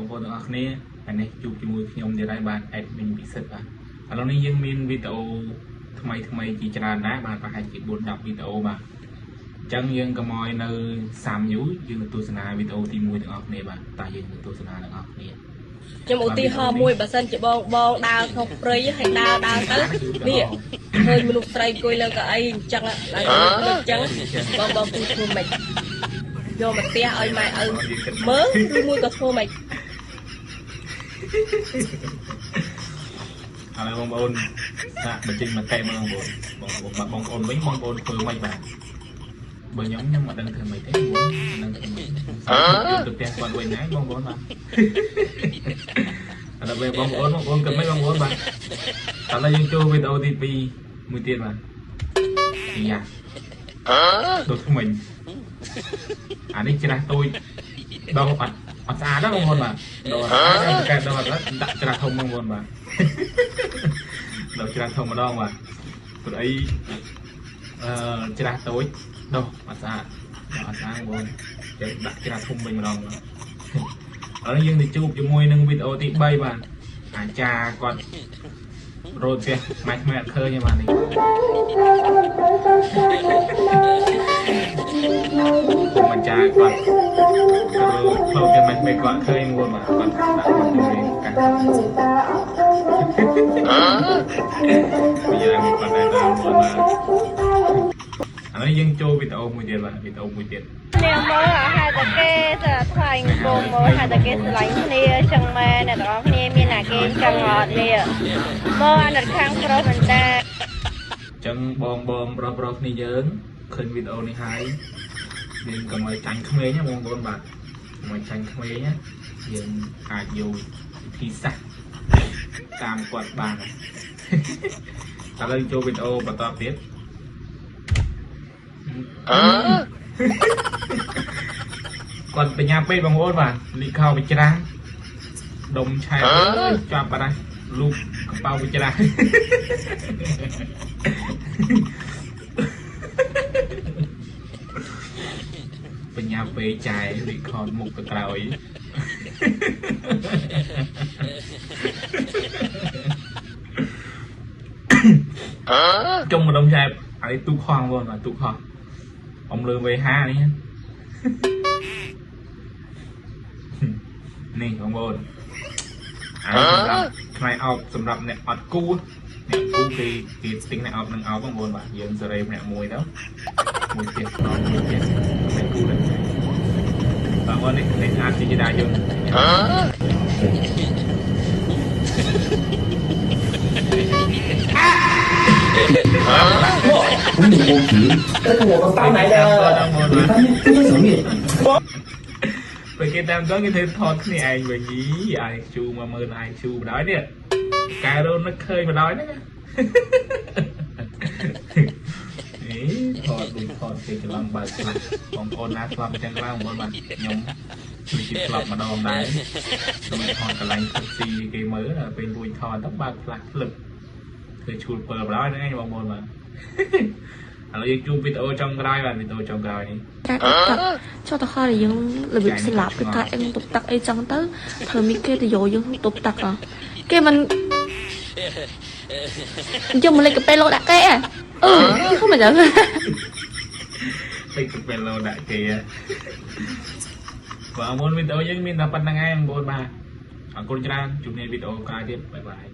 បងប្អូនទាំងអស់គ្នាថ្ងៃនេះជួបជាមួយខ្ញុំទៀតហើយបាទ admin ពិសិដ្ឋបាទឥឡូវនេះយើងមានវីដេអូថ្មីថ្មីជាច្រើនដែរបាទប្រហែលជា4 10វីដេអូបាទអញ្ចឹងយើងកុំឲ្យនៅសាមយូរយើងទៅទស្សនាវីដេអូទី1ទាំងអស់គ្នាបាទតើយើងទៅទស្សនាទាំងអស់គ្នា ខ្ញុំឧទាហរណ៍មួយបើសិនជាបងបងដើរក្នុងព្រៃហើយដើរដើរទៅនេះឃើញមនុស្សស្រីអង្គុយលើកៅអីអញ្ចឹងឡើងអញ្ចឹងបងបងគូធ្វើម៉េចយកមកផ្ទះឲ្យម៉ែឪមើលឬមួយក៏ធ្វើម៉េច ឥឡូវបងប្អូនសាកបញ្ចេញមតិមកបងប្អូនបងប្អូនវិញបងប្អូនធ្វើម៉េចបាទបើខ្ញុំខ្ញុំអត់ដឹងធ្វើម៉េចទេបងអត់ដឹងធ្វើម៉េចទៅផ្ទះគាត់វិញណាបងប្អូនបាទឥឡូវបងប្អូនបងប្អូនគិតម៉េចបងប្អូនបាទឥឡូវយើងចូលវីដេអូទី2មួយទៀតបាទយ៉ាដូចថ្មិញអានេះច្រាស់តូចដោះអត់អត់ស្អាតទេបងប្អូនបាទដោះអត់ស្អាតកែដោះអត់ដាក់ច្រាស់ធំបងប្អូនបាទដោះច្រាស់ធំម្ដងបាទព្រោះអីច្រាស់តូចដោះអត់ស្អាតអត់ស្អាតបងប្អូនចឹងដាក់ច្រាស់ធំវិញម្ដងបាទឥឡូវយើងទៅជួបជាមួយនឹងវីដេអូទី3បាទអាចារ្យគាត់រត់ផ្ទះម៉ែក្មេងអត់ឃើញទេបាទនេះអាចារ្យគាត់រត់ផ្ទះម៉ែក្មេងគាត់ឃើញមួយបាទគាត់ដាក់គាត់ជាមួយកាសពីយ៉ាងគាត់ដែរតាមបាទឥឡូវយើងចូលវីដេអូមួយទៀតបាទវីដេអូមួយទៀត នាងមើលហេតុតែគេថ្លៃគងមើលហេតុតែគេស្រឡាញ់គ្នាចឹងមែនអ្នកទាំងអស់គ្នាមានណាគេចឹងអត់នេះមើលអាណិតខាងប្រុសមែនតាចឹងបងបងប្រុសប្រុសគ្នាយើងឃើញវីដេអូនេះហើយយើងកុំឲ្យចាញ់ក្មេងណាបងប្អូនបាទកុំឲ្យចាញ់ក្មេងណាយើងអាចយកវិធីសាស្ត្រតាមគាត់បានឥឡូវចូលវីដេអូបន្តទៀតគាត់បញ្ញាពេកបងប្អូនបាទលីខោវិច្រាស់ដុំឆែកជាប់បាត់ហើយលូកកប៉ៅវិច្រាស់បញ្ញាពេកចែលីខោមុខទៅក្រោយចុងម្ដុំឆែកហើយទូខងបងបាទទូខងអំលើ VH នេះនេះបងប្អូនអាសម្រាប់ថ្ងៃអោបសម្រាប់អ្នកអត់គូអ្នកគូគេគេទិញអ្នកអោបនឹងអោបបងប្អូនបាទយើងសេរីម្នាក់មួយទៅមួយទៀតខ្នងមួយទៀតអ្នកគូដែរបងប្អូននេះនេះអាចជាដាយើង我大奶的， ពេលគេតាមទៅគេធ្វើថតគ្នាឯងវិញយី IQ 10000 IQ បណ្ដោយនេះកែរនឹកឃើញបណ្ដោយហ្នឹងនេះថតដូចថតគេច្រឡំបើកខ្លះបងប្អូនណាធ្លាប់អញ្ចឹងខ្លះបងប្អូនបាទខ្ញុំគឺជាធ្លាប់ម្ដងដែរដូចថតកន្លែងធ្វើស៊ីគេមើលពេលលួចថតទៅបើកខ្លះភ្លឹបធ្វើឈួលពើបណ្ដោយហ្នឹងឯងបងប្អូនបាទឥឡូវយើងជួបវីដេអូចុងក្រោយបាទវីដេអូចុងក្រោយនេះ ចុះទៅហើយយើងរបៀបស្លាប់ឬកាត់អីទប់ទឹកអីចឹងទៅត្រូវមានគេទៅយកយើងទប់ទឹកគេមិនយកមកលេចកាប៉េឡូដាក់គេអឺkhông phảiចឹង លេចកាប៉េឡូដាក់គេបាទមុនវីដេអូយើងមានតែប៉ុណ្្នឹងឯងបងប្អូនបាទអរគុណច្រើនជួបគ្នាវីដេអូក្រោយទៀតបាយបាយ